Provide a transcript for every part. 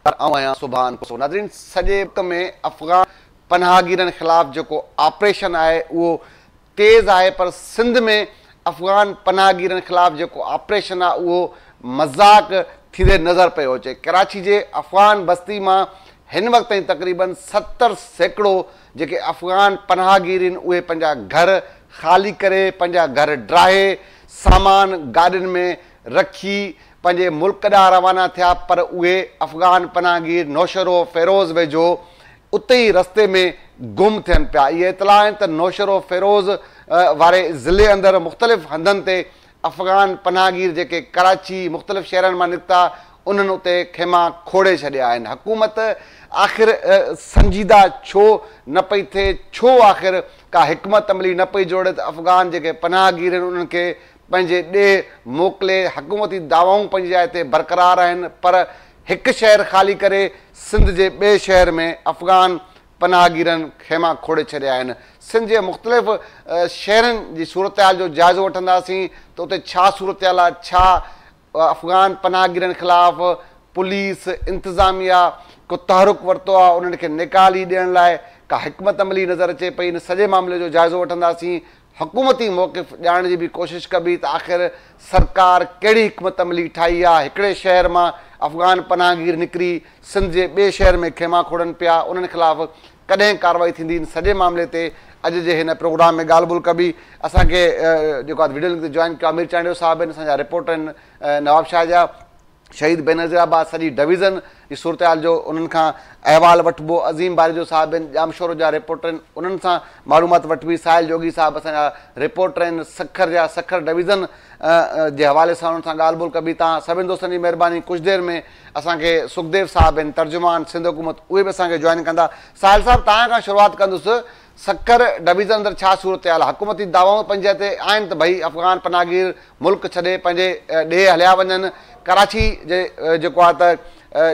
آئون آهيان سبحان کوسو. ناظرين سڄي ملڪ ۾ افغان پناهگيرن خلاف جيڪو آپريشن آهي اهو تيز آهي پر سنڌ ۾ افغان پناهگيرن خلاف جيڪو آپريشن آهي اهو مذاق ٿيندي نظر پيو اچي. ڪراچي جي افغان بستي مان هن وقت تائين تقريبن 70% جيڪي افغان پناهگير آهن اهي پنهنجا گهر خالي ڪري پنهنجا گهر ڊاهي سامان گاڏين ۾ رکي پنهنجي ملڪ ڏانهن روانا ٿيا پر اهي افغان پناهگير نوشهرو فيروز ويجهو اتي ئي رستي ۾ گم ٿين پيا. اهي اطلاع آهن ته نوشهرو فيروز واري ضلعي اندر مختلف هنڌن تي افغان پناهگير جيڪي ڪراچي مختلف شهرن مان نڪتا انهن اتي خيما کوڙي ڇڏيا آهن. حڪومت آخر سنجيده ڇو نه پئي ٿئي، ڇو آخر ڪا حڪمت عملي نه پئي جوڙي ته افغان جيڪي پناهگير آهن انهن کي پنهنجي ڏيهه موڪلي. حڪومتي دعوائون پنهنجي جاء تي برقرار آهن پر هڪ شهر خالي ڪري سنڌ جي ٻئي شهر ۾ افغان پناهگيرن خيما کوڙي ڇڏيا آهن. سنڌ جي مختلف شهرن جي صورتحال جو جائزو وٺنداسين ته اتي ڇا صورتحال آهي، ڇا افغان پناهگيرن خلاف پوليس انتظاميا ڪو تحرڪ ورتو آهي، انهن کي نيڪالي ڏيڻ لاء ڪا حڪمت عملي نظر اچي پئي. ان سڄي معاملي جو جائزو وٺنداسين. حڪومتي موقف ڄاڻڻ جي به ڪوشش ڪبي ته آخر سرڪار ڪهڙي حڪمت عملي ٺاهي آهي. هڪڙي شهر مان افغان پناهگير نڪري سنڌ جي ٻئي شهر ۾ خيما کوڙن پيا، انهن خلاف ڪڏهن ڪارروائي ٿيندي؟ ان سڄي معاملي تي اڄ جي هن پروگرام ۾ ڳالهه ٻولهه ڪبي. اسان کي جيڪو آهي وڊيو لنڪ تي جوائن ڪيو امير چانڊيو صاحب آهن، اسان جا رپورٽر آهن نوابشاهه جا، شهيد بينظير آباد سڄي ڊويزن جي صورتحال جو انهن کان احوال وٺبو. عظيم باريجو صاحب آهن ڄامشورو جا رپورٽر آهن، انهن سان معلومات وٺبي. ساحل جوڳي صاحب اسان جا رپورٽر آهن سکر جا، سکر ڊويزن جي حوالي سان انهن سان ڳالهه ٻولهه ڪبي. توهان سڀني دوستن جي مهرباني. ڪجهه دير ۾ اسان کي سکديو صاحب آهن ترجمان سنڌ حڪومت، اهي به اسان کي جوائن ڪندا. ساحل صاحب توهان کان شروعات ڪندس، سکر ڊويزن اندر ڇا صورتحال آهي؟ حڪومتي دعوائون پنهنجي تي آهن ته ڀئي افغان پناهگير ملڪ ڇڏي پنهنجي ڏيهه هليا وڃن، ڪراچي جي جيڪو آهي ته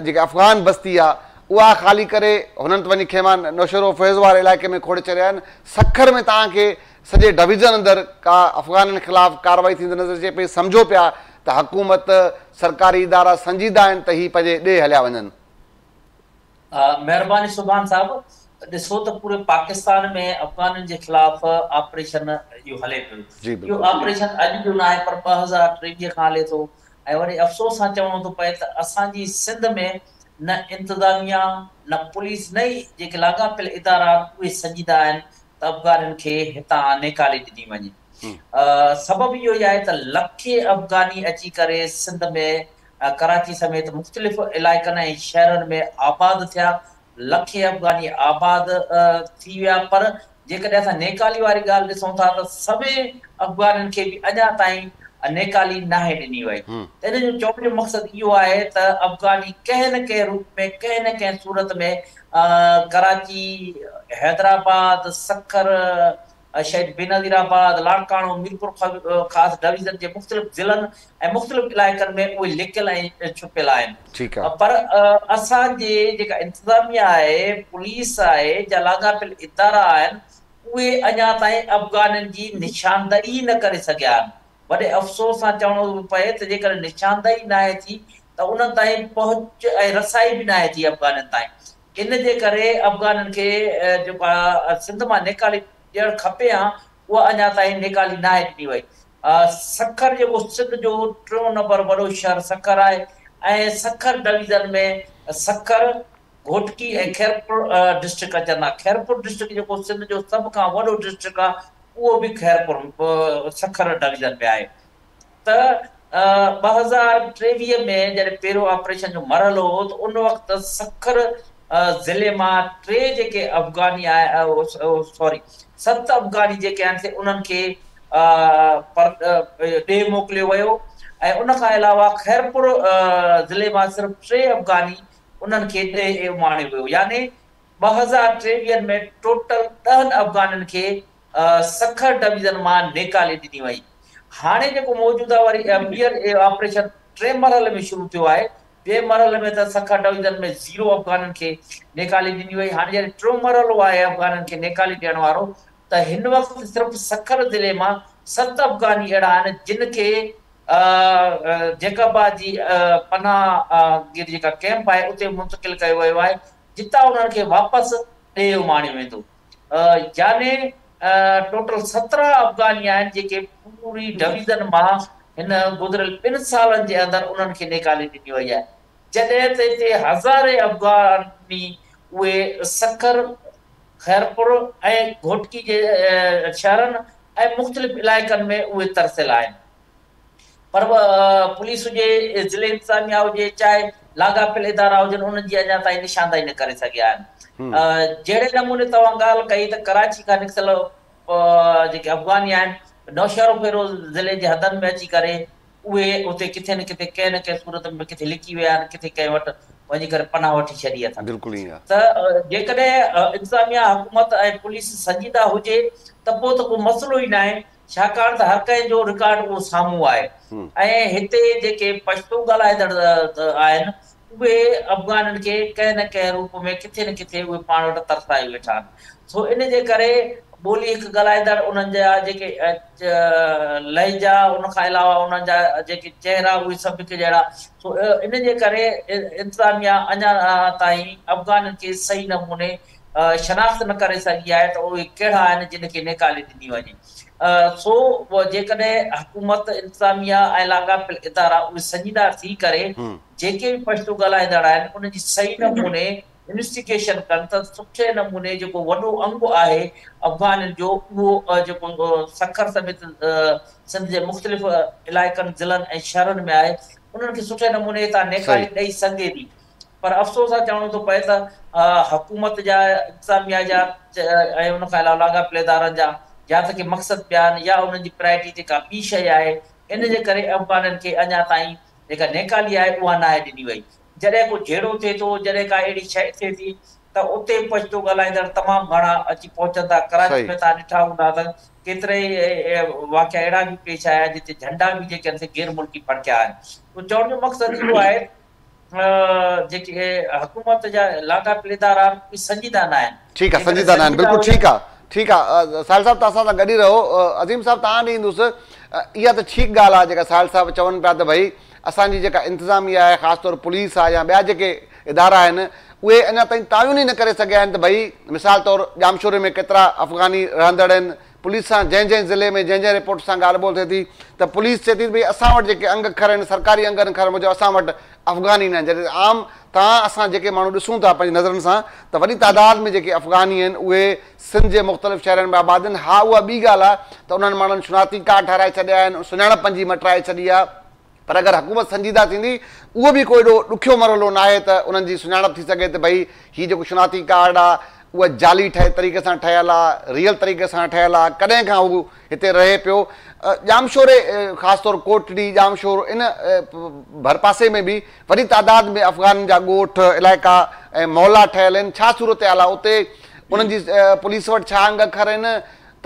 جيڪي افغان بستي آهي اها خالي ڪري هنن ته وڃي خيما نوشهرو فيض واري علائقي ۾ کوڙي ڇڏيا آهن. سکر ۾ توهان کي سڄي ڊويزن اندر ڪا افغانن خلاف ڪارروائي ٿيندي نظر اچي پئي؟ سمجهو پيا ته حڪومت سرڪاري ادارا سنجيده آهن ته هي پنهنجي ڏيهه هليا وڃن؟ مهرباني سبحان صاحب، ڏسو ته پوري پاڪستان ۾ افغانين جي خلاف آپريشن اهو هلي پيو. اهو آپريشن اڄ جو ناهي پر 2023 کان هلي ٿو ۽ وڏي افسوس سان چوڻو ٿو پئي ته اسان جي سنڌ ۾ نه انتظاميا نه پوليس نه ئي جيڪي لاڳاپيل ادارا آهن اهي سنجيده آهن ته افغانين کي هتان نيڪالي ڏني وڃي. سبب اهو ئي آهي ته لکين افغاني اچي ڪري سنڌ ۾ ڪراچي سميت مختلف علائقن ۽ شهرن ۾ آباد ٿيا، لکين افغاني آباد ٿي ويا پر جيڪڏهن اسان نيڪالي واري ڳالهه ڏسون ٿا ته سوين افغانين کي به اڃا تائين نيڪالي ناهي ڏني وئي ته ان جو چوڻ جو مقصد اهو آهي ته افغاني ڪنهن نه ڪنهن روپ ۾ ڪنهن نه ڪنهن صورت ۾ ڪراچي، حيدرآباد، سکر، شهيد بينظير آباد، لاڙڪاڻو، ميرپور خاص ڊويزن جي مختلف ضلعن ۽ مختلف علائقن ۾ اهي لڪيل ۽ ڇپيل آهن پر اسان جي جيڪا انتظاميا آهي، پوليس آهي يا لاڳاپيل ادارا آهن اهي اڃا تائين افغانين جي نشاندهي نه ڪري سگهيا آهن. وڏي افسوس سان چوڻو ٿو پئي ته جيڪڏهن نشاندهي ناهي ٿي ته انهن تائين پهچ ۽ رسائي به ناهي ٿي افغانين تائين. ان جي ڪري افغانين کي جيڪا سنڌ مان نيڪالي ڏيڻ کپي ها اها اڃا تائين نيڪالي ناهي ڏني وئي. سکر جيڪو سنڌ جو ٽيون نمبر وڏو شهر سکر آهي ۽ سکر ڊويزن ۾ سکر، گهوٽڪي ۽ خيرپور ڊسٽرڪٽ اچن ٿا. خيرپور ڊسٽرڪٽ جيڪو سنڌ جو سڀ کان وڏو ڊسٽرڪٽ آهي اهو به خيرپور سکر ڊويزن ۾ آهي ته 2023 ۾ جڏهن پهريون آپريشن جو مرحلو هو ته ان وقت سکر ضلعي مان ٽي جيڪي افغاني سوري ست افغاني جيڪي آهن سي انهن کي ڏيهه موڪليو ويو ۽ ان کان علاوه خيرپور ضلعي مان صرف ٽي افغاني انهن کي ڏيهه اماڻيو ويو يعني 2023 ۾ ٽوٽل 10 افغانين کي سکر ڊويزن مان نيڪالي ڏني وئي. هاڻي جيڪو موجوده وري ٻيهر آپريشن ٽئين مرحلي ۾ شروع ٿيو آهي. ٻئي مرحلي ۾ ته سکر ڊويزن ۾ زيرو افغانن کي نيڪالي ڏني وئي. هاڻي جڏهن ٽيون مرحلو آهي افغانن کي نيڪالي ڏيڻ وارو ته هن وقت صرف سکر ضلعي مان ست افغاني اهڙا آهن جن کي جيڪب آباد جي پناهگير جيڪا ڪئمپ آهي اتي منتقل ڪيو ويو آهي جتان انهن کي واپس ڏيهه اماڻيو ويندو. يعني ٽوٽل 17 افغاني آهن جيڪي پوري ڊويزن مان هن گذريل 2 سالن جي اندر انهن کي نيڪالي ڏني وئي آهي. جڏهن ته هتي هزارين افغاني اهي سکر، خيرپور ۽ گهوٽڪي جي شهرن ۽ مختلف علائقن ۾ اهي ترسيل آهن. پر پوليس هجي، ضلعي انتظاميا هجي، چاهي لاڳاپيل ادارا هجن انهن جي اڃا تائين نشاندهي نه ڪري سگهيا آهن. جهڙي نموني توهان ڳالهه ڪئي ته ڪراچي کان نڪتل جيڪي افغاني آهن نوشهروفيروز ضلعي جي حدن ۾ اچي ڪري اهي اتي ڪٿي نه ڪٿي ڪنهن نه ڪنهن صورت ۾ ڪٿي لڪي ويا آهن، ڪٿي ڪنهن وٽ وڃي ڪري پناهه وٺي ڇڏي اٿن. بلڪل ائين آهي. ته جيڪڏهن انتظاميا، حڪومت ۽ پوليس سنجيده هجي ته پوء ته ڪو مسئلو ئي ناهي، ڇاڪاڻ ته هر ڪنهن جو رڪارڊ اهو سامهون آهي ۽ هتي جيڪي پشتو ڳالهائيندڙ آهن اهي افغانين کي ڪنهن نه ڪنهن روپ ۾ ڪٿي نه ڪٿي اهي پاڻ وٽ ترسائي ويٺا آهن سو ان جي ڪري ٻولي هڪ ڳالهائيندڙ انهن جا جيڪي لهجا ان کان علاوه انهن جا جيڪي چهرا اهي سڀ هڪ جهڙا سو ان جي ڪري انتظاميا اڃا تائين افغانين کي صحيح نموني شناخت نه ڪري سگهي آهي ته اهي ڪهڙا آهن جن کي نيڪالي ڏني وڃي سو جيڪڏهن حڪومت انتظاميا ۽ لاڳاپيل ادارا اهي سنجيده ٿي ڪري جيڪي به پشتو ڳالهائيندڙ آهن انهن جي صحيح نموني انويسٽيگيشن ڪن ته سٺي نموني جيڪو وڏو انگ آهي افغانين جو اهو جيڪو سکر سميت سنڌ جي مختلف علائقن ضلعن ۽ شهرن ۾ آهي انهن کي سٺي نموني هتان نيڪالي ڏئي سگهجي ٿي پر افسوس سان چوڻو ٿو پئي ته حڪومت جا انتظاميا جا ۽ ان کان علاوه لاڳاپيل ادارن جا يا ته ڪي مقصد ٻيا آهن يا انهن جي پرائرٽي تي ڪا ٻي شيء آهي ان جي ڪري افغانين کي اڃا تائين جيڪا نيڪالي آهي اها ناهي ڏني وئي. جڏهن ڪو جهيڙو ٿئي ٿو، جڏهن ڪا اهڙي شيء ٿئي ٿي ته اتي پشتو ڳالهائيندڙ تمام گهڻا اچي پهچن ٿا. ڪراچي ۾ توهان ڏٺا هوندا ته ڪيترائي واقعا اهڙا به پيش آيا جتي جهنڊا به جيڪي آهن سي غير ملڪي ڦڙڪيا آهن. سو چوڻ جو مقصد اهو آهي جيڪي حڪومت جا لاڳاپيل ادارا آهن اهي سنجيده ناهن. ٺيڪ آ سنجيده ناهن بلڪل ٺيڪ آ ٺيڪ آ ساحل صاحب توهان اسان سان گڏ ئي رهو عظيم صاحب توهان ڏي ايندس اها ته ٺيڪ ڳالهه آ جيڪا ساحل صاحب چون پيا ته ڀئي اسان جي جيڪا انتظاميه آهي خاص طور پوليس آ يا ٻيا جيڪي ادارا آهن اهي اڃا تائين تعين ئي نه ڪري سگهيا آهن ته ڀئي مثال طور ڄامشوري ۾ ڪيترا افغاني رهندڙ آهن پوليس سان جنهن جنهن ضلعي ۾ جنهن جنهن رپورٽ سان ڳالهه ٻولهه ٿئي ٿي ته پوليس چئي ٿي ته ڀئي اسان وٽ جيڪي انگ اکر آهن سرڪاري انگن اکرن موجب اسان وٽ افغاني نه آهن جڏهن ته عام توهان اسان جيڪي ماڻهو ڏسون ٿا پنهنجي نظرن سان ته وڏي تعداد ۾ جيڪي افغاني آهن اهي سنڌ جي مختلف شهرن ۾ آباد آهن ها اها ٻي ڳالهه آهي ته انهن ماڻهن شناختي ڪارڊ ٺهرائي ڇڏيا آهن سڃاڻپ پنهنجي مٽرائي ڇڏي آهي پر اگر حڪومت سنجيده ٿيندي اهو به ڪو ايڏو ڏکيو مرحلو ناهي ته انهن جي سڃاڻپ ٿي سگهي ته ڀئي هي جيڪو شناختي ڪارڊ آ اهو جعلي طريقي سان ٺهيل آ ريئل طريقي سان ٺهيل آ ڪڏهن کان هو هتي رهي پيو ڄامشوري خاص طور ڪوٽڙي ڄامشورو ان ڀرپاسي ۾ به وڏي تعداد ۾ افغانن جا ڳوٺ علائقا ۽ محلا ٺهيل آهن ڇا صورتحال آ اتي انهن جي پوليس وٽ ڇا انگ اکر آهن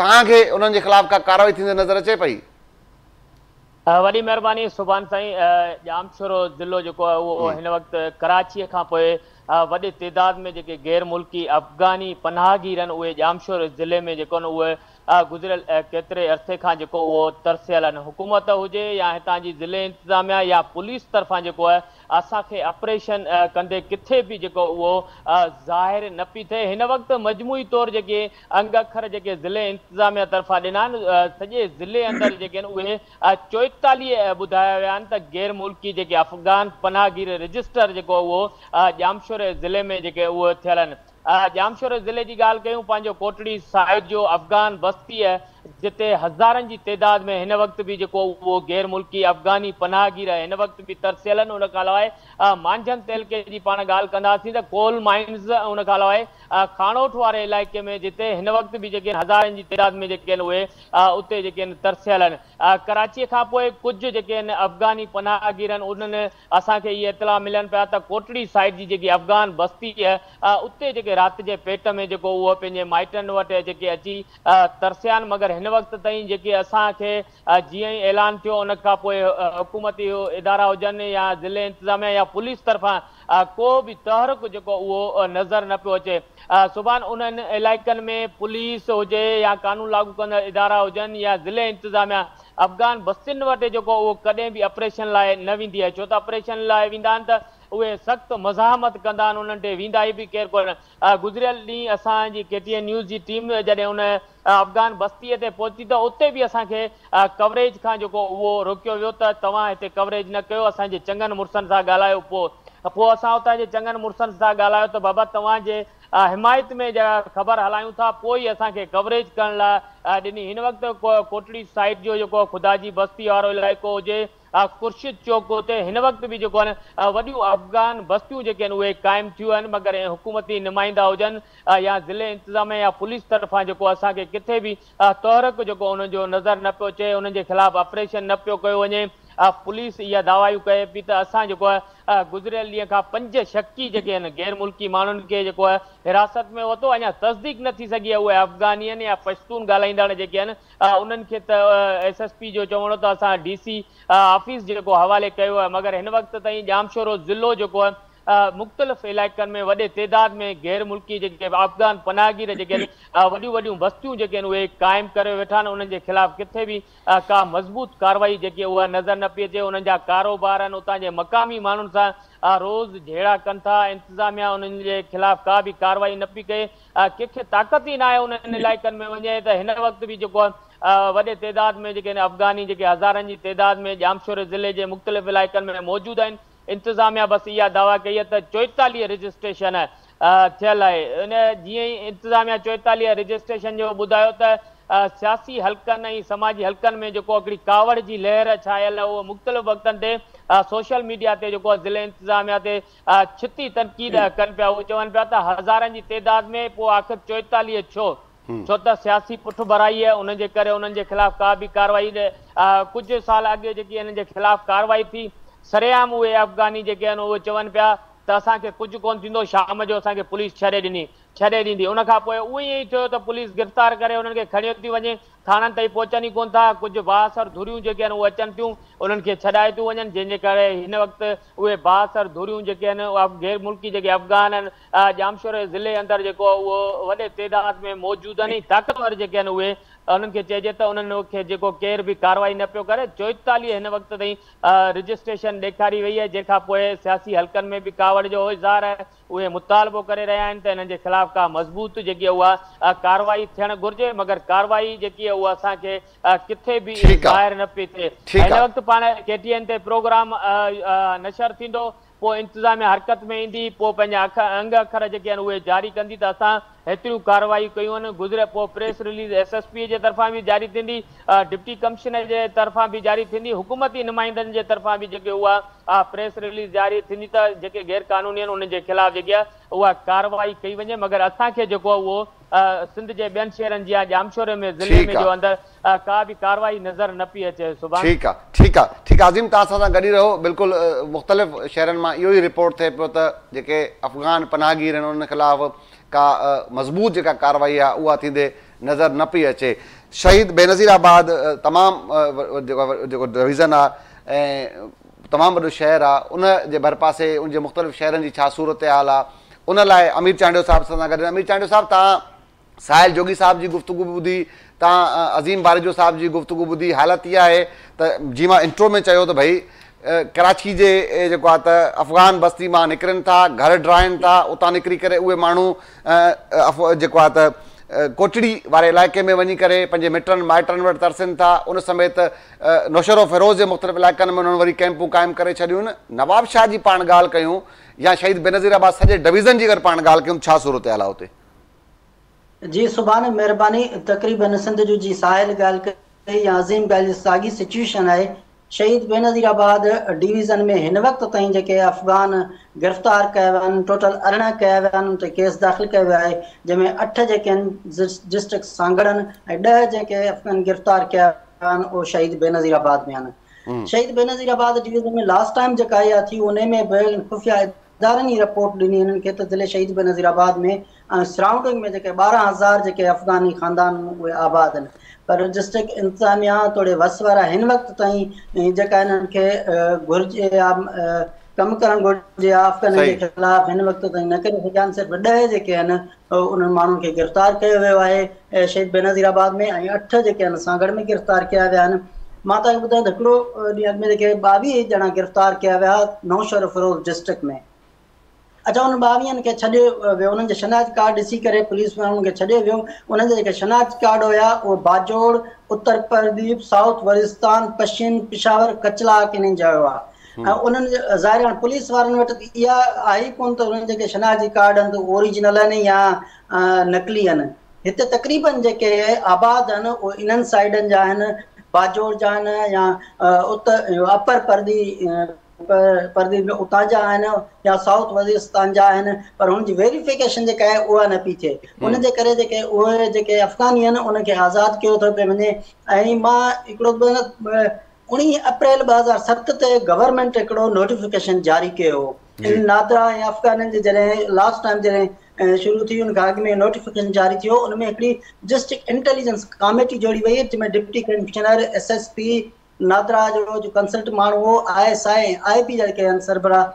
توهان کي انهن جي خلاف ڪا ڪارروائي ٿيندي نظر اچي پئي؟ وڏي مهرباني سبحان سائين ڄامشورو ضلعو جيڪو آهي اهو هن وقت ڪراچيء کان پوء وڏي تعداد ۾ جيڪي غير ملڪي افغاني پناهگير آهن اهي ڄامشوري ضلعي ۾ جيڪو آهن اهي گذريل ڪيتري عرصي کان جيڪو اهو ترسيل آهن حڪومت هجي يا هتان جي ضلعي انتظاميا يا پوليس طرفان جيڪو آهي اسان کي آپريشن ڪندي ڪٿي به جيڪو اهو ظاهر نه پي ٿئي هن وقت مجموعي طور جيڪي انگ اکر جيڪي ضلعي انتظاميا طرفان ڏنا آهن سڄي ضلعي اندر جيڪي آهن اهي 44 ٻڌايا ويا آهن ته غير ملڪي جيڪي افغان پناهگير رجسٽر جيڪو اهو ڄامشوري ضلعي ۾ جيڪي اهي ٿيل آهن ڄامشوري ضلعي جي ڳالهه ڪيون پنهنجو ڪوٽڙي ساحل جو افغان بستي جتي هزارن جي تعداد ۾ هن وقت به جيڪو اهو غير ملڪي افغاني پناهگير هن وقت به ترسيل آهن ان کان علاوه مانجهند تعلقي جي پاڻ ڳالهه ڪنداسين ته ڪول مائنز ان کان علاوه خاڻوٺ واري علائقي ۾ جتي هن وقت به جيڪي هزارن جي تعداد ۾ جيڪي آهن اهي اتي جيڪي آهن ترسيل آهن ڪراچي کان پوء ڪجهه جيڪي آهن افغاني پناهگير آهن انهن اسان کي اهي اطلاع ملن پيا ته ڪوٽڙي سائيڊ جي جيڪي افغان بستي اتي جيڪي رات جي پيٽ ۾ جيڪو اهو پنهنجي مائٽن وٽ جيڪي اچي ترسيا آهن مگر هن وقت تائين جيڪي اسان کي جيئن ئي اعلان ٿيو ان کان پوء حڪومتي ادارا هجن يا ضلعي انتظاميا يا پوليس طرفان ڪو به تحرڪ جيڪو اهو نظر نه پيو اچي سڀان انهن علائقن ۾ پوليس هجي يا قانون لاڳو ڪندڙ ادارا هجن يا ضلعي انتظاميا افغان بستين وٽ جيڪو اهو ڪڏهن به آپريشن لاء نه ويندي آهي، ڇو ته آپريشن لاء ويندا آهن ته اهي سخت مزاحمت ڪندا آهن، انهن ڏي ويندا ئي به ڪير ڪونه. گذريل ڏينهن اسان جي ڪي ٽي اين نيوز جي ٽيم جڏهن ان افغان بستيء تي پهتي ته اتي به اسان کي ڪوريج کان جيڪو اهو روڪيو ويو ته توهان هتي ڪوريج نه ڪيو، اسان جي چڱن مڙسن سان ڳالهايو. پوء اسان اتان جي چڱن مڙسن سان ڳالهايو ته بابا توهان جي حمايت ۾ جيڪا خبر هلايون ٿا پوء ئي اسان کي ڪوريج ڪرڻ لاء ڏني. هن وقت ڪوٽڙي سائيڊ جو جيڪو خدا جي بستي وارو علائقو هجي، خورشيد چوڪ اتي هن وقت به جيڪو آهن وڏيون افغان بستيون جيڪي آهن اهي قائم ٿيون آهن، مگر حڪومتي نمائندا هجن يا ضلعي انتظاميه يا پوليس طرفان جيڪو اسان کي ڪٿي به تحرڪ جيڪو انهن جو نظر نه پيو اچي، انهن جي خلاف آپريشن نه پيو ڪيو وڃي. پوليس اها دعوائيون ڪئي پئي ته اسان جيڪو آهي گذريل ڏينهن کان 5 شڪي جيڪي آهن غير ملڪي ماڻهن کي جيڪو آهي حراست ۾ ورتو، اڃا تصديق نه ٿي سگهي آهي اهي افغاني آهن يا پشتون ڳالهائيندڙ جيڪي آهن انهن کي ته ايس ايس پي جو چوڻ هو ته اسان ڊي سي آفيس جيڪو حوالي ڪيو آهي، مگر هن وقت تائين ڄامشورو ضلعو جيڪو آهي مختلف علائقن ۾ وڏي تعداد ۾ غير ملڪي جيڪي افغان پناهگير جيڪي آهن وڏيون وڏيون بستيون جيڪي آهن اهي قائم ڪري ويٺا آهن، انهن جي خلاف ڪٿي به ڪا مضبوط ڪارروائي جيڪي اها نظر نه پئي اچي، انهن جا ڪاروبار آهن اتان جي مقامي ماڻهن سان روز جهيڙا ڪن ٿا، انتظاميا انهن جي خلاف ڪا به ڪارروائي نه پئي ڪئي، ڪنهن کي طاقت ئي ناهي انهن علائقن ۾ وڃي ته هن وقت به جيڪو وڏي تعداد ۾ جيڪي افغاني جيڪي هزارن جي تعداد ۾ ڄامشوري ضلعي جي مختلف علائقن ۾ موجود آهن، انتظاميا بس اها دعويٰ ڪئي آهي ته 44 رجسٽريشن ٿيل آهي، ان جيئن ئي انتظاميا 44 رجسٽريشن جو ٻڌايو ته سياسي حلقن ۽ سماجي حلقن ۾ جيڪو هڪڙي ڪاوڙ جي لهر ڇانيل اهو مختلف وقتن تي سوشل ميڊيا تي جيڪو ضلعي انتظاميا تي ڇتي تنقيد ڪن پيا، اهو چون پيا ته هزارن جي تعداد ۾ پوء آخر 44 ڇو؟ ڇو ته سياسي پٺڀرائي انهن جي ڪري انهن جي خلاف ڪا به ڪارروائي ڪجهه سال اڳ جيڪي انهن جي خلاف ڪارروائي ٿي سرعام اهي افغاني جيڪي آهن اهي چون پيا ته اسان کي ڪجهه ڪونه ٿيندو شام جو اسان کي پوليس ڇڏي ڏني ڇڏي ڏيندي ان کان پوء اهو ئي ٿيو ته پوليس گرفتار ڪري انهن کي کڻيو ٿي وڃي ٿاڻن تائين پهچن ئي ڪونه ٿا ڪجهه بااثر ڌريون جيڪي آهن اهي اچن ٿيون انهن کي ڇڏائي ٿيون وڃن جنهن جي ڪري هن وقت اهي بااثر ڌريون جيڪي آهن غير ملڪي جيڪي افغان آهن ڄامشوري ضلعي اندر جيڪو اهو وڏي تعداد ۾ موجود آهن ۽ طاقتور جيڪي آهن اهي انهن کي چئجي ته انهن کي جيڪو ڪير به ڪارروائي نه پيو ڪري 44 هن وقت تائين رجسٽريشن ڏيکاري وئي آهي جنهن کان پوء سياسي حلقن ۾ به ڪاوڙ جو اظهار آهي اهي مطالبو ڪري رهيا آهن ته انهن جي خلاف ڪا مضبوط جيڪي اها ڪارروائي ٿيڻ گهرجي مگر ڪارروائي جيڪي اها اسان کي ڪٿي به ظاهر نه پئي ٿئي هن وقت پاڻ ڪي ٽي اين تي پروگرام نشر ٿيندو پوء انتظاميا حرڪت ۾ ايندي، پوء پنهنجا انگ اکر جيڪي آهن اهي جاري ڪندي ته اسان هيتريون ڪارروايون ڪيون آهن، گذريل پوء press release S S P جي طرفان به جاري ٿيندي، ڊپٽي ڪمشنر جي طرفان به جاري ٿيندي، حڪومتي نمائندن جي طرفان به جيڪي اها پريس رليز جاري ٿيندي ته جيڪي غير قانوني آهن انهن جي خلاف جيڪي آهي اها ڪارروائي ڪئي وڃي مگر اسان کي جيڪو اهو سنڌ جي ٻين شهرن جيان ڄامشوري ۾ ضلعي ۾ جو اندر ڪا به ڪارروائي نظر نه پئي اچي سڀاڻ. ٺيڪ آ ٺيڪ آ ٺيڪ آ عظيم توهان اسان سان گڏ ئي رهو بلڪل مختلف شهرن مان اهو ئي رپورٽ ٿئي پيو ته جيڪي افغان پناهگير آهن انهن خلاف ڪا مضبوط جيڪا ڪارروائي آ اها ٿيندي نظر نه پئي اچي شهيد بينظير آباد تمام جيڪو ڊويزن آ ۽ تمام وڏو شهر آ ان جي ڀرپاسي ان جي مختلف شهرن جي ڇا صورتحال آ ان لاء امير چانڊيو صاحب اسان سان گڏ آهن. امير چانڊيو صاحب توهان ساحل جوڳي صاحب جي گفتگو به ٻڌي، توهان عظيم باريجو صاحب جي گفتگو ٻڌي، حالت اها آهي ته جيئن مان انٽرو ۾ چيو ته ڀئي ڪراچي جي جيڪو آهي ته افغان بستي مان نڪرن ٿا، گهر ڊاهن ٿا، اتان نڪري ڪري اهي ماڻهو جيڪو آهي ته ڪوٽڙي واري علائقي ۾ وڃي ڪري پنهنجي مٽن مائٽن وٽ ترسن ٿا، ان سميت نوشهروفيروز جي مختلف علائقن ۾ انهن وري ڪئمپون قائم ڪري ڇڏيون آهن. نوابشاهه جي پاڻ ڳالهه ڪيون يا شهيد بينظير آباد سڄي ڊويزن جي اگر پاڻ ڳالهه ڪيون ته ڇا صورتحال آهي اتي؟ جي سبحان مهرباني تقريبن سنڌ جو جي ساحل ڳالهه ڪئي يا عظيم ڳالهه جي ساڳي سچويشن آهي شهيد بينظير آباد ڊويزن ۾ هن وقت تائين جيڪي افغان گرفتار ڪيا ويا آهن ٽوٽل 18 ڪيا ويا آهن ان تي ڪيس داخل ڪيو ويو آهي جنهن ۾ 8 جيڪي آهن ڊسٽرڪٽ سانگهڙ آهن ۽ 10 جيڪي افغان گرفتار ڪيا ويا آهن اهي شهيد بينظير آباد ۾ آهن شهيد بينظير آباد ڊويزن ۾ لاسٽ ٽائيم جيڪا اها ٿي انهي ۾ به خفيه ادارن ئي رپورٽ ڏني انهن کي ته ضلعي شهيد بينظير آباد ۾ ۽ سرائونڊنگ ۾ جيڪي 12,000 جيڪي افغاني خاندان اهي آباد آهن پر ڊسٽرڪٽ انتظاميا توڙي وس وارا هن وقت تائين جيڪا انهن کي گهرجي يا ڪم ڪرڻ گهرجي يا افغانين جي خلاف هن وقت تائين نه ڪري سگهيا آهن صرف 10 جيڪي آهن انهن ماڻهن کي گرفتار ڪيو ويو آهي شهيد بينظير آباد ۾ ۽ 8 جيڪي آهن سانگهڙ ۾ گرفتار ڪيا ويا آهن. مان توهان کي ٻڌايان ته هڪڙو ڏينهن اڳ ۾ جيڪي 22 ڄڻا گرفتار ڪيا ويا نوشهروفيروز ڊسٽرڪٽ ۾. اڇا انهن 22 کي ڇڏيو ويو انهن جا شناخت ڪارڊ ڏسي ڪري پوليس وارن انهن کي ڇڏيو ويو انهن جا جيڪي شناخت ڪارڊ هيا اهي باجوڙ، اتر پرديپ، سائوٿ وزيرستان، پشين، پشاور، ڪچلاڪ انهن جا هيا ۽ انهن ظاهر هاڻي پوليس وارن وٽ ته اها آهي ئي ڪونه ته انهن جيڪي شناختي ڪارڊ آهن ته اوريجنل آهن يا نقلي آهن. هتي تقريبن جيڪي آباد آهن اهي انهن سائيڊن جا آهن باجوڙ جا آهن يا اتر اپر پردي پردي ۾ اتان جا آهن يا سائوٿ وزيرستان جا آهن پر هن جي ويريفڪيشن جيڪا آهي اها نه پئي ٿئي ان جي ڪري جيڪي اهي جيڪي افغاني آهن ان کي آزاد ڪيو ٿو پيو وڃي ۽ مان هڪڙو 19 اپريل 2007 تي گورنمينٽ هڪڙو نوٽيفڪيشن جاري ڪيو هو ان نادرا ۽ افغانين جي جڏهن لاسٽ ٽائيم جڏهن شروع ٿي ان کان اڳ ۾ نوٽيفڪيشن جاري ٿيو ان ۾ هڪڙي ڊسٽرڪٽ انٽيليجنس ڪاميٽي جوڙي وئي جنهن ۾ deputy commissioner S S P NADRA جو جو ڪنسلٽ ماڻهو هو، I S I ۽ آء بي جا جيڪي آهن سربراهه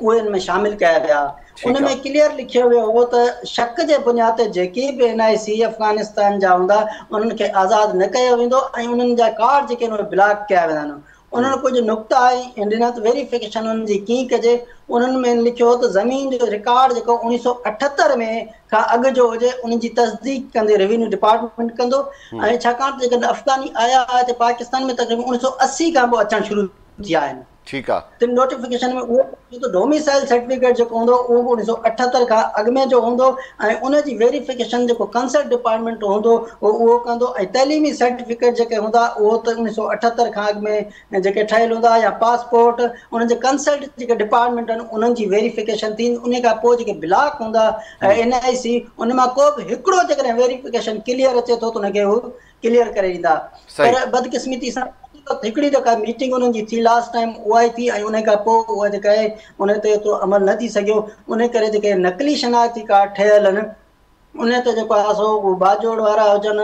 اهي ان ۾ شامل ڪيا ويا. ان ۾ ڪليئر لکيو ويو هو ته شڪ جي بنياد تي جيڪي به اين آء سي افغانستان جا هوندا انهن کي آزاد نه ڪيو ويندو ۽ انهن جا ڪارڊ جيڪي آهن اهي بلاڪ ڪيا ويندا آهن. انهن ڪجهه نقطا ۽ ڏنا ته ويريفڪيشن انهن جي ڪيئن ڪجي انهن ۾ لکيو هو ته زمين جو رڪارڊ جيڪو 1978 ۾ کان اڳ جو هجي ان جي تصديق ڪندي روينيو ڊپارٽمينٽ ڪندو ۽ ڇاڪاڻ ته جيڪڏهن افغاني آيا هتي پاڪستان ۾ تقريبن 1980 کان پوء اچڻ شروع ٿيا آهن. ٺيڪ آ. ته نوٽيفڪيشن ۾ اهو به لکيو ته ڊوميسائل سرٽيفڪيٽ جيڪو هوندو اهو به 1978 کان اڳ ۾ جو هوندو ۽ ان جي ويريفڪيشن جيڪو ڪنسلٽ ڊپارٽمينٽ هوندو اهو اهو ڪندو ۽ تعليمي سرٽيفڪيٽ جيڪي هوندا اهو ته 1978 کان اڳ ۾ ۽ جيڪي ٺهيل هوندا يا پاسپورٽ انهن جي ڪنسلٽ جيڪي ڊپارٽمينٽ آهن انهن جي ويريفڪيشن ٿيندي انهي کان پوء جيڪي بلاڪ هوندا اين آء سي ان مان ڪو به هڪڙو جيڪڏهن ويريفڪيشن ڪليئر اچي ٿو ته ان کي هو ڪليئر ڪري ڏيندا پر بدقسمتي سان هڪڙي جيڪا ميٽنگ انهن جي ٿي لاسٽ ٽائيم اها ئي ٿي ۽ انهي کان پوء اها جيڪا آهي ان تي ايترو عمل نه ٿي سگهيو انهي ڪري جيڪي نقلي شناختي ڪارڊ ٺهيل آهن انهيء تي جيڪو آهي سو باجوڙ وارا هجن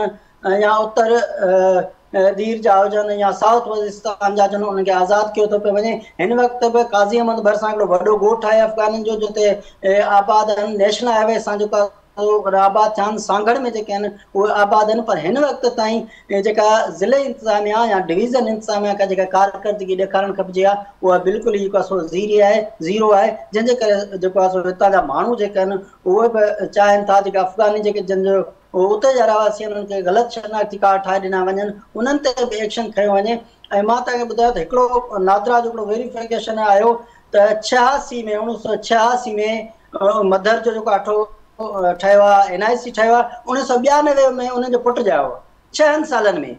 يا اتر دير جا هجن يا سائوٿ وزيرستان جا هجن انهن کي آزاد ڪيو ٿو پيو وڃي. هن وقت به قاضي احمد ڀرسان هڪڙو وڏو ڳوٺ آهي افغانين جو جتي آباد آهن نيشنل هاء وي سان جيڪو آباد ٿيا آهن سانگهڙ ۾ جيڪي آهن اهي آباد آهن پر هن وقت تائين جيڪا ضلعي انتظاميا يا ڊويزن انتظاميا کي جيڪا ڪارڪردگي ڏيکارڻ کپجي ها اها بلڪل ئي جيڪو آهي سو زيري آهي زيرو آهي جنهن جي ڪري جيڪو آهي سو هتان جا ماڻهو جيڪي آهن اهي به چاهين ٿا جيڪي افغاني جيڪي جن جو اتي جا رهواسي آهن انهن کي غلط شناختي ڪارڊ ٺاهي ڏنا وڃن انهن تي به ايڪشن کنيو وڃي ۽ مان توهان کي ٻڌايو ته هڪڙو نادرا جو هڪڙو ويريفڪيشن آيو ته 86 ۾ 1986 ۾ مڌر جو جيڪو آٺو ٺهيو آهي اين آء سي ٺهيو آهي 1992 ۾ انهن جو پٽ ڄايو آهي ڇهن سالن ۾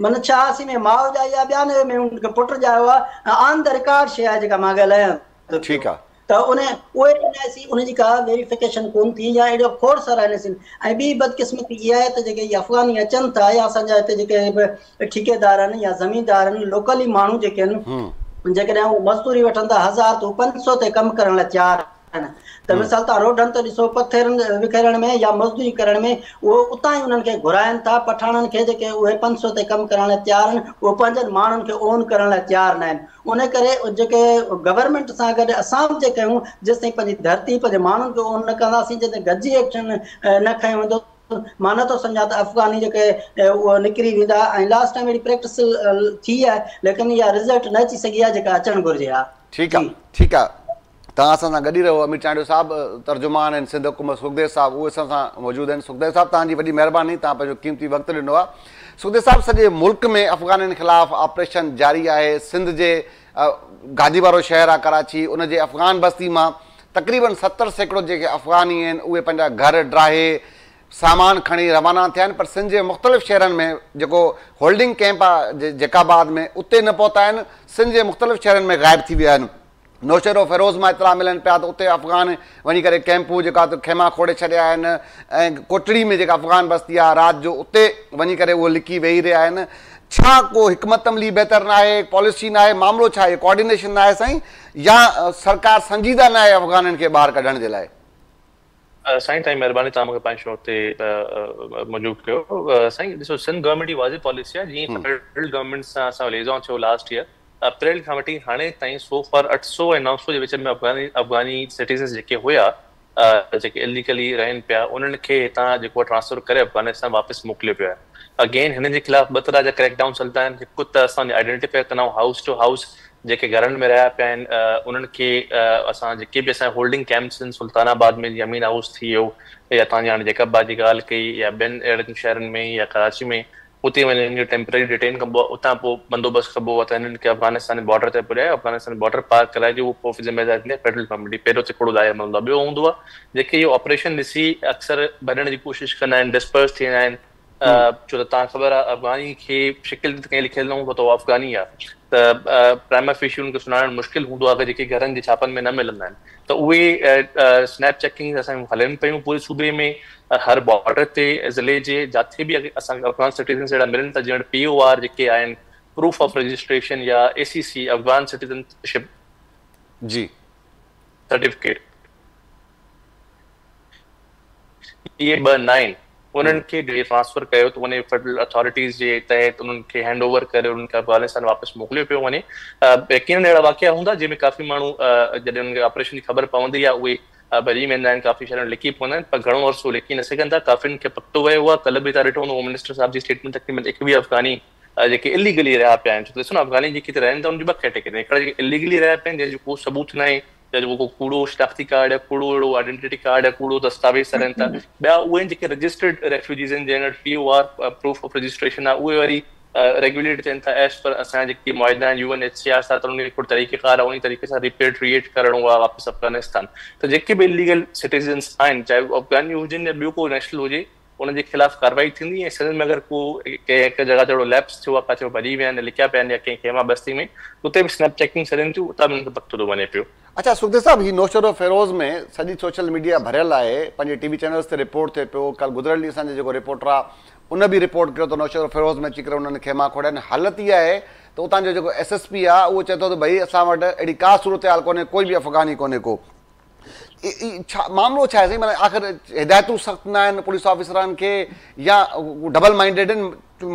معنيٰ 86 ۾ ماء ڄائي آهي 92 ۾ ان کي پٽ ڄايو آهي آن the record شيء آهي جيڪا مان ڳالهايان ٿو ٺيڪ آهي ته ان اهي اين آء سي ان جي ڪا ويريفڪيشن ڪون ٿي يا اهڙو کوڙ سارا اين آء سي ۽ ٻي بدقسمتي اها آهي ته جيڪي هي افغاني اچن ٿا يا اسان جا هتي جيڪي به ٺيڪيدار آهن يا زميندار آهن لوڪلي ماڻهو جيڪي آهن جيڪڏهن هو مزدوري وٺن ٿا 1000 ته هو 500 تي ڪم ڪرڻ لاء تيار آهن ته مثال توهان روڊن تي ڏسو پٿرن وکيرڻ ۾ يا مزدوري ڪرڻ ۾ اهو اتان ئي انهن کي گهرائن ٿا پٺاڻن کي جيڪي اهي 500 تي ڪم ڪرڻ لاء تيار آهن اهو پنهنجن ماڻهن کي اون ڪرڻ لاء تيار نه آهن ان ڪري جيڪي گورنمينٽ سان گڏ اسان به جي ڪيون جيستائين پنهنجي ڌرتي پنهنجي ماڻهن کي اون نه ڪنداسين جيستائين گڏجي ايڪشن نه کنيو ويندو مان نه ٿو سمجهان ته افغاني جيڪي اهو نڪري ويندا ۽ لاسٽ ٽائيم اهڙي پريڪٽس ٿي آهي ليڪن اها رزلٽ نه اچي سگهي آهي جيڪا اچڻ گهرجي ها. ٺيڪ آ ٺيڪ آ توهان اسان سان گڏ ئي رهو امير چانڊيو صاحب ترجمان آهن سنڌ حڪومت سکديو صاحب اهي اسان سان موجود آهن سکديو صاحب توهان جي وڏي مهرباني توهان پنهنجو قيمتي وقت ڏنو آهي سکديو صاحب سڄي ملڪ ۾ افغانين خلاف آپريشن جاري آهي سنڌ جي گادي وارو شهر آهي ڪراچي ان جي افغان بستي مان تقريبن 70% جيڪي افغاني آهن اهي پنهنجا گهر ڊاهي سامان کڻي روانا ٿيا آهن پر سنڌ جي مختلف شهرن ۾ جيڪو هولڊنگ ڪئمپ آهي جيڪب آباد ۾ اتي نه پهتا آهن سنڌ جي مختلف شهرن ۾ غائب ٿي ويا آهن نوشهرو فيروز مان اطلاع ملن پيا ته اتي افغان وڃي ڪري ڪئمپون جيڪا خيما کوڙي ڇڏيا آهن ۽ ڪوٽڙي ۾ جيڪا افغان بستي آهي رات جو اتي وڃي ڪري اهي لڪي ويهي رهيا آهن ڇا ڪو حڪمت عملي بهتر ناهي پاليسي ناهي معاملو ڇا آهي ڪوآرڊينيشن ناهي سائين يا سرڪار سنجيده ناهي افغانن کي ٻاهر ڪڍڻ جي لاء. سائين تهانجي مهرباني توهان مونکي پنهنجي شو تي مدعو ڪيو سائين ڏسو سنڌ گورنمينٽ جي واضح پاليسي آهي جيئن فيڊرل گورنمينٽ سان اسان جو ليزان ٿيو لاسٽ ايئر اپريل کان وٺي هاڻي تائين سو فار 800 ۽ 900 جي وچ ۾ افغاني افغاني سٽيزنس جيڪي هيا جيڪي اليگلي رهن پيا انهن کي هتان جيڪو آهي ٽرانسفر ڪري افغانستان واپس موڪليو پيو آهي. اگين هنن جي خلاف ٻه طرح جا ڪريڪ ڊائونس هلندا آهن هڪ ته اسان آئيڊينٽيفائي ڪندا آهيون هائوس ٽو هائوس جيڪي گهرن ۾ رهيا پيا آهن انهن کي اسان جيڪي به اسان هولڊنگ ڪيمپس آهن سلطان آباد ۾ جيئن امين هائوس ٿي ويو يا توهان جي هاڻي جيڪب آباد جي ڳالهه ڪئي يا ٻين اهڙن شهرن ۾ يا ڪراچي ۾ اتي وڃي هنن کي ٽيمپرري ڊيٽين ڪبو آهي اتان پوء بندوبست ڪبو آهي ته هنن کي افغانستان جي بارڊر تي پڄائي افغانستان بارڊر پار ڪرائجي اهو پوء ذميواري ٿيندي آهي فيڊرل گورنمينٽ جي پهريون ته هڪڙو لائحه عمل هوندو آهي ٻيو هوندو آهي جيڪي اهو آپريشن ڏسي اڪثر ڀڄڻ جي ڪوشش ڪندا آهن ڊسپرس ٿي ويندا آهن ڇو ته توهان کي خبر آهي افغاني کي شڪل تي ته ڪنهن لکيل نه هوندو ته اهو افغاني آهي ته پرائما فيشي انهن کي سڃاڻڻ مشڪل هوندو آهي جيڪي گهرن جي ڇاپن ۾ نه ملندا آهن ته اهي سنيپ چيڪنگ اسان جون هلن پيون پوري صوبي ۾ هر بارڊر تي ضلعي جي جاٿي به اسان کي افغان سٽيزنس اهڙا ملن ٿا جن وٽ پي او آر جيڪي آهن پروف آف رجسٽريشن يا اي سي سي افغان سٽيزن شپ جي سرٽيفڪيٽ اهي ٻه ناهن انهن کي ٽرانسفر ڪيو ٿو وڃي فيڊرل اٿارٽيز جي تحت انهن کي هينڊ اوور ڪري انهن کي افغانستان واپس موڪليو پيو وڃي يقينن اهڙا واقعا هوندا جنهن ۾ ڪافي ماڻهو جڏهن انهن کي آپريشن جي خبر پوندي آهي اهي ڀڄي ويندا آهن ڪافي شهرن لڪي پوندا آهن پر گهڻو عرصو لڪي نه سگهن ٿا ڪافين کي پڪتو ويو آهي ڪلهه به توهان ڏٺو هوندو هوم منسٽر صاحب جي اسٽيٽمينٽ تقريبن 21 افغاني جيڪي اليگلي رهيا پيا آهن ڇو ته ڏسو نه افغاني جيڪي هتي رهن ٿا انهن جون ٻه ڪيٽيگري هڪڙا جيڪي اليگلي رهيا پيا آهن جنهن جو ڪو ثبوت ناهي يا جيڪو ڪو ڪوڙو شناختي ڪارڊ يا ڪوڙو اهڙو آئيڊينٽيٽي ڪارڊ يا ڪوڙو دستاويز سان رهن ٿا. ٻيا اهي آهن جيڪي رجسٽرڊ ريفيوجيز آهن جنهن وٽ P O R proof of registration آهي اهي وري ريگيوليٽ ٿين ٿا ايز پر اسان جا جيڪي معاهدا آهن U N H C R سان ته انهن جو هڪڙو طريقي ڪار آهي انهي طريقي سان ريپيٽريئيٽ ڪرڻو آهي واپس افغانستان ته جيڪي به اليگل سٽيزنس آهن چاهي هو افغاني هجن يا ٻيو ڪو نيشنل هجي انهن جي خلاف ڪارروائي ٿيندي ۽ سنڌ ۾ اگر ڪو ڪنهن هڪ جڳهه تي اهڙو ليپس ٿيو آهي ڪاٿي هو ڀڄي ويا آهن لڪيا پيا آهن يا ڪنهن خيما بستي ۾ اتي به سنيپ چيڪنگس هلن ٿيون اتان به انهن کي پڪتو ٿو وڃي پيو. اڇا سکديو صاحب هي نوشهروفيروز ۾ سڄي سوشل ميڊيا ڀريل آهي پنهنجي ٽي وي چينلز تي رپورٽ ٿئي پيو ڪالهه گذريل ڏينهن اسان جو جيڪو رپورٽر آهي ان به رپورٽ ڪيو ته نوشهروفيروز ۾ اچي ڪري انهن خيما کوڙيا آهن حالت اها آهي ته اتان جو جيڪو ايس ايس پي آهي اهو چئي ٿو ته ڀئي اسان وٽ اهڙي ڪا صورتحال ڪونهي ڪوئي به افغاني ڪونهي ڪو ڇا معاملو ڇا آهي سائين معنيٰ آخر هدايتون سخت نه آهن پوليس آفيسرن کي يا ڊبل مائنڊيڊ آهن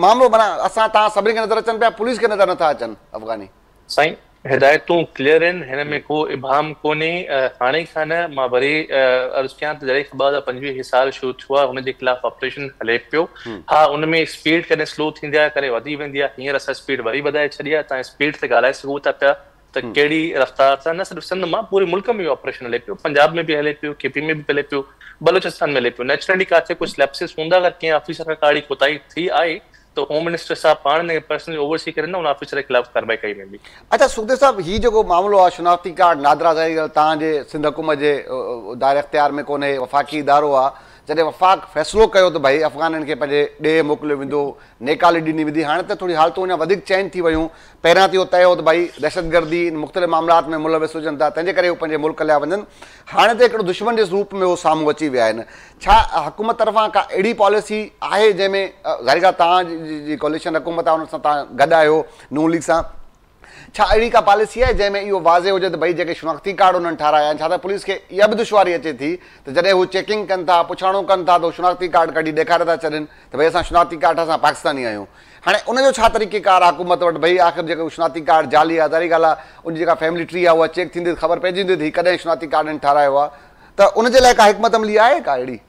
معاملو معنيٰ اسان توهان سڀني کي نظر اچن پيا پوليس کي نظر نٿا اچن افغاني. سائين هدايتون ڪليئر آهن هن ۾ ڪو ابهام ڪونهي هاڻي کان نه مان وري عرض ڪيان ته جڏهن کان 2025 هي سال شروع ٿيو آهي هن جي خلاف آپريشن هلي پيو ها ان ۾ اسپيڊ ڪڏهن سلو ٿيندي آهي ڪڏهن وڌي ويندي آهي هينئر اسان اسپيڊ وري وڌائي ڇڏي آهي توهان اسپيڊ تي ڳالهائي سگهو ٿا پيا ته ڪهڙي رفتار سان نه صرف سنڌ مان پوري ملڪ ۾ اهو آپريشن هلي پيو، پنجاب ۾ به هلي پيو، ڪي پي ۾ به هلي پيو، بلوچستان ۾ هلي پيو، نيچرلي ڪاٿي ڪجهه ليپسز هوندا اگر ڪنهن آفيسر کان ڪا اهڙي ڪوتاهي ٿي آهي ته هوم منسٽر صاحب پاڻ ان کي پرسنلي اوور سي ڪري ان آفيسر جي خلاف ڪارروائي ڪئي ويندي. اڇا سکديو صاحب هي جيڪو معاملو آهي شناختي ڪارڊ نادرا ظاهري ڳالهه توهان جي سنڌ حڪومت جي دائره اختيار ۾ ڪونهي وفاقي ادارو آهي جڏهن وفاق فيصلو ڪيو ته ڀئي افغانين کي پنهنجي ڏيهه موڪليو ويندو نيڪالي ڏني ويندي هاڻي ته ٿوري حالتون اڃا وڌيڪ چينج ٿي ويون پهريان ته اهو طئي هو ته ڀائي دهشتگردي ان مختلف معاملات ۾ ملوث هجن ٿا تنهن جي ڪري هو پنهنجي ملڪ هليا وڃن هاڻي ته هڪڙو دشمن جي روپ ۾ هو سامهون اچي ويا آهن ڇا حڪومت طرفان ڪا اهڙي پاليسي آهي جنهن ۾ ظاهري ڳالهه توهان جي ڪوليشن حڪومت آهي ان سان توهان گڏ آهيو نون ليگ سان ڇا اهڙي ڪا پاليسي آهي جنهن ۾ اهو واضح هجي ته ڀئي جيڪي شناختي ڪارڊ انهن ٺارايا آهن ڇا ته پوليس کي اها به دشواري اچي ٿي ته جڏهن هو چيڪنگ ڪن ٿا پڇاڻو ڪن ٿا ته هو شناختي ڪارڊ ڪڍي ڏيکاري ٿا ڇڏين ته ڀئي اسان شناختي ڪارڊ اسان پاڪستاني آهيون هاڻي ان جو ڇا طريقي ڪار آهي حڪومت وٽ ڀئي آخر جيڪو شناختي ڪارڊ جعلي آهي ظاهري ڳالهه آهي ان جي جيڪا فيملي ٽري آهي اها چيڪ ٿيندي ته خبر پئجي ويندي ته هي ڪڏهن شناختي ڪارڊ هن ٺارايو آهي ته ان جي لاء ڪا حڪمت عملي آهي ڪا اهڙي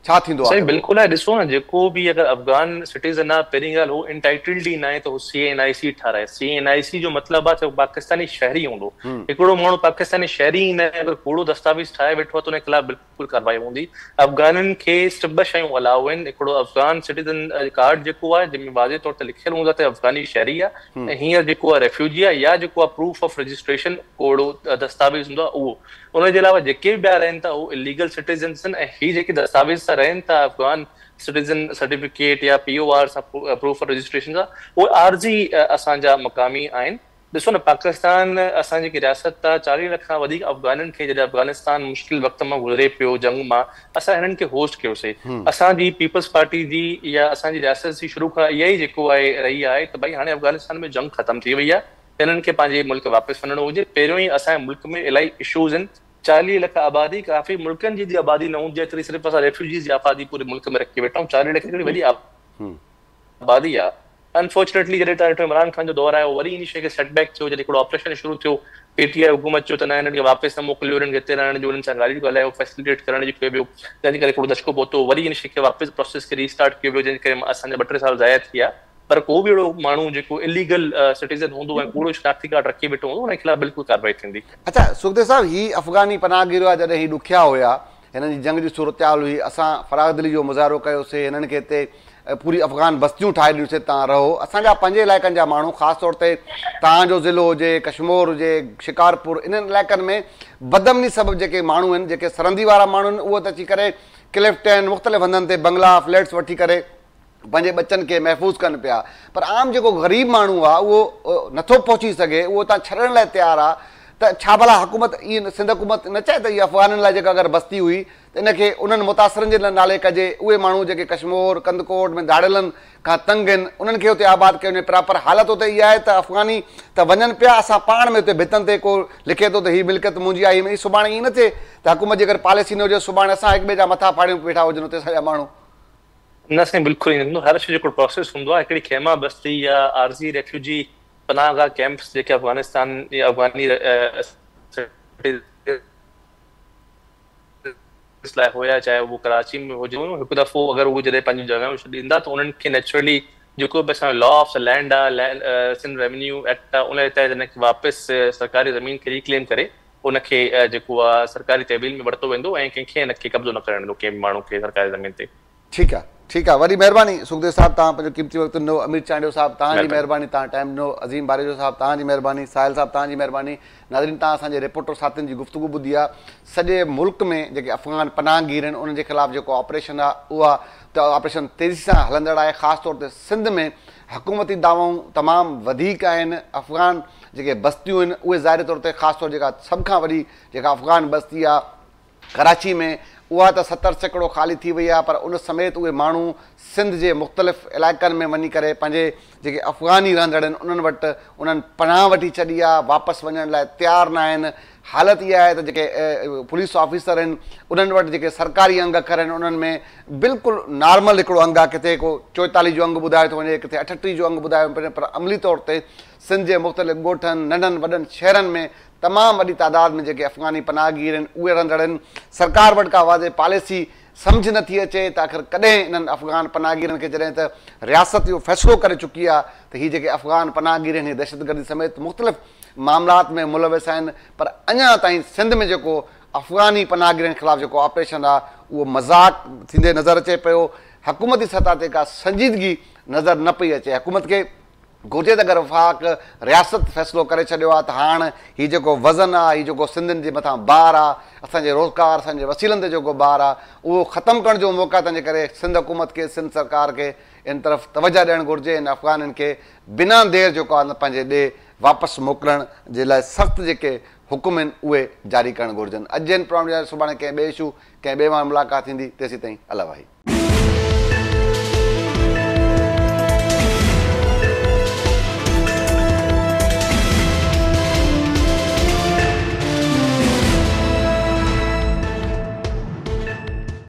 ڇا ٿيندو سائين آخر اهو. بلڪل آهي ڏسو نه جيڪو به اگر افغان سٽيزن آهي پهرين ڳالهه هو انٽائيٽلڊ ئي ناهي ته هو سي اين آء سي ٺاراهي سي اين آء سي جو مطلب آهي ته هو پاڪستاني شهري هوندو هڪڙو ماڻهو پاڪستاني شهري ئي ناهي اگر ڪوڙو دستاويز ٺاهي ويٺو آهي ته ان خلاف بلڪل ڪارروائي هوندي افغانين کي صرف ٻه شيون الاؤ آهن هڪڙو افغان سٽيزن ڪارڊ جيڪو آهي جنهن ۾ واضح طور تي لکيل هوندو آهي ته افغاني شهري آهي ۽ هينئر جيڪو آهي ريفيوجي آهي يا جيڪو آهي پروف آف رجسٽريشن ڪو اهڙو دستاويز هوندو آهي اهو ان جي علاوه جيڪي به ٻيا رهن ٿا اهي اليگل سٽيزنس آهن ۽ هي جيڪي دستاويز سان رهن ٿا افغان سٽيزن سرٽيفڪيٽ يا پي او آر سان پروف آف رجسٽريشن سان اهي عارضي اسان جا مقامي آهن. ڏسو نه پاڪستان اسان جيڪي رياست آ 40 لک کان وڌيڪ افغانين کي جڏهن افغانستان مشڪل وقت مان گذري پيو جنگ مان اسان هنن کي هوسٽ ڪيوسي اسان جي پيپلز پارٽي جي يا اسان جي رياست جي شروع کان اها ئي جيڪو آهي رهي آهي ته ڀائي هاڻي افغانستان ۾ جنگ ختم ٿي وئي آهي هنن کي پنهنجي ملڪ واپس وڃڻو هجي. پهريون ئي اسان جي ملڪ ۾ الاهي اشوز آهن. 40 لک آبادي ڪافي ملڪن جي آبادي نه هوندي آهي ايتري صرف اسان ريفيوجيز جي آبادي پوري ملڪ ۾ رکي ويٺا آهيون. 40 لک هڪڙي وڏي آبادي آهي. انفارچونيٽلي جڏهن توهان ڏٺو عمران خان جو دور آيو وري ان شيء کي سيٽ بيڪ ٿيو جڏهن هڪڙو آپريشن شروع ٿيو پي ٽي آء حڪومت چيو ته نه هنن کي واپس نه موڪليو، هنن کي هتي رهڻ ڏيو، هنن سان ڳالهيون ڳالهايو، فيسليٽيٽ ڪرڻ جي ڪيو ويو، جنهن جي ڪري هڪڙو ڌچڪو پهتو، وري ان شيء کي واپس پروسيس کي ري اسٽارٽ ڪيو ويو، جنهن جي ڪري اسان جا ٻه ٽي سال ضايع ٿي ويا. پر ڪو به اهڙو ماڻهو جيڪو اليگل سٽيزن هوندو ۽ ڪوڙو شناختي ڪارڊ رکي ويٺو هوندو ان جي خلاف بلڪل ڪارروائي ٿيندي. اڇا سکديو صاحب هي افغاني پناهگير هئا جڏهن هي ڏکيا هيا هنن جي جنگ جي صورتحال هئي اسان فراخ دلي جو مظاهرو ڪيوسي هنن کي هتي پوري افغان بستيون ٺاهي ڏنيون سي توهان رهو اسان جا پنهنجي علائقن جا ماڻهو خاص طور تي توهان جو ضلعو هجي ڪشمور هجي شڪارپور انهن علائقن ۾ بدامني سبب جيڪي ماڻهو آهن جيڪي سرندي وارا ماڻهو آهن اهي ته اچي ڪري ڪلفٽن مختلف هنڌن تي بنگلا فليٽس وٺي ڪري پنهنجي ٻچن کي محفوظ ڪن پيا پر عام جيڪو غريب ماڻهو آ اهو نٿو پهچي سگهي اهو اتان ڇڏڻ لاء تيار آ ته ڇا ڀلا حڪومت ايئن سنڌ حڪومت نه چاهي ته اها افغانين لاء جيڪا اگر بستي هئي ته ان کي انهن متاثرن جي نالي ڪجي اهي ماڻهو جيڪي ڪشمور ڪنڌڪوٽ ۾ ڌاڙيلن کان تنگ آهن انهن کي اتي آباد ڪيو وڃي پراپر حالت اتي اها آهي ته افغاني ته وڃن پيا اسان پاڻ ۾ اتي ڀتن تي ڪو لکي ٿو ته هي ملڪيت منهنجي آهي هي سڀاڻي ائين نه ٿئي ته حڪومت جي اگر پاليسي نه هجي سڀاڻي اسان هڪ ٻئي جا مٿا ڦاڙيون ويٺا هجن اتي اسان جا ماڻهو. نه سائين بلڪل ائين نه ٿيندو هر شيء جو هڪڙو پروسيس هوندو آهي هڪڙي خيما بستي يا عارضي ريفيوجي پناهه گاهه ڪيمپس جيڪي افغانستان يا افغاني سٽيزنس لاء هيا چاهي اهو ڪراچي ۾ هجي هڪ دفعو اگر اهي جڏهن پنهنجون جڳهيون ڇڏيندا ته انهن کي نيچرلي جيڪو به اسان جو لا آف the land آهي سنڌ ريونيو ايڪٽ آهي ان جي تحت انهن کي واپس سرڪاري زمين کي ريڪليم ڪري ان کي جيڪو آهي سرڪاري تحويل ۾ ورتو ويندو ۽ ڪنهن کي ان کي قبضو نه ڪرڻ ڏنو ڪنهن به ماڻهو کي سرڪاري زمين تي. ٺيڪ آ ٺيڪ آ وڏي مهرباني سکديو صاحب توهان پنهنجو قيمتي وقت ڏنو امير چانڊيو صاحب توهان جي مهرباني توهان ٽائيم ڏنو عظيم باريجو صاحب توهان جي مهرباني ساحل صاحب توهان جي مهرباني ناظرين توهان اسان جي رپورٽر ساٿين جي گفتگو ٻڌي آ سڄي ملڪ ۾ جيڪي افغان پناهگير آهن انهن جي خلاف جيڪو آپريشن آ اها ته آپريشن تيزي سان هلندڙ آهي خاص طور تي سنڌ ۾ حڪومتي دعوائون تمام وڌيڪ آهن افغان جيڪي بستيون آهن اهي ظاهري طور تي خاص طور جيڪا سڀ کان وڏي جيڪا افغان بستي آ ڪراچي ۾ اها ته 70% خالي ٿي وئي آهي پر ان سميت اهي ماڻهو سنڌ جي مختلف علائقن ۾ وڃي ڪري پنهنجي جيڪي افغاني رهندڙ آهن انهن وٽ انهن پناهه وٺي ڇڏي آهي واپس وڃڻ لاء تيار نه آهن حالت اها آهي ته جيڪي پوليس آفيسر آهن انهن وٽ جيڪي سرڪاري انگ اکر آهن انهن ۾ بلڪل نارمل هڪڙو انگ آهي ڪٿي ڪو 44 جو انگ ٻڌايو ٿو وڃي ڪٿي 38 جو انگ ٻڌايو وڃي پر عملي طور تي سنڌ جي مختلف ڳوٺن ننڍن وڏن شهرن ۾ تمام وڏي تعداد ۾ جيڪي افغاني پناهگير آهن اهي رهندڙ آهن، سرڪار وٽ ڪا واضح پاليسي سمجهه نه ٿي اچي ته آخر ڪڏهن انهن افغان پناهگيرن کي جڏهن ته رياست اهو فيصلو ڪري چڪي آهي ته هي جيڪي افغان پناهگير آهن هي دهشتگردي سميت مختلف معاملات ۾ ملوث آهن پر اڃا تائين سنڌ ۾ جيڪو افغاني پناهگيرن خلاف جيڪو آپريشن آهي اهو مذاق ٿيندي نظر اچي پيو حڪومتي سطح تي ڪا سنجيدگي نظر نه پئي اچي حڪومت کي گهرجي ته اگر وفاق، رياست، فيصلو ڪري ڇڏيو آهي ته هاڻ هي جيڪو وزن آهي، هي جيڪو سنڌين جي مٿان بار آهي، اسان جي روزگار، اسان جي وسيلن تي جيڪو بار آهي، اهو ختم ڪرڻ جو موقعو آهي، تنهنجي ڪري سنڌ حڪومت کي، سنڌ سرڪار کي ان طرف توجهه ڏيڻ گهرجي، ان افغانين کي بنا دير جيڪو آهي پنهنجي ڏيهه واپس موڪلڻ جي لاء سخت جيڪي حڪم آهن اهي جاري ڪرڻ گهرجن. اڄ جي هن پروگرام جي لاء سڀاڻي ڪنهن ٻئي اشو، ڪنهن ٻئي ماڻهو ملاقات ٿيندي، تيسين تائين الله واهي.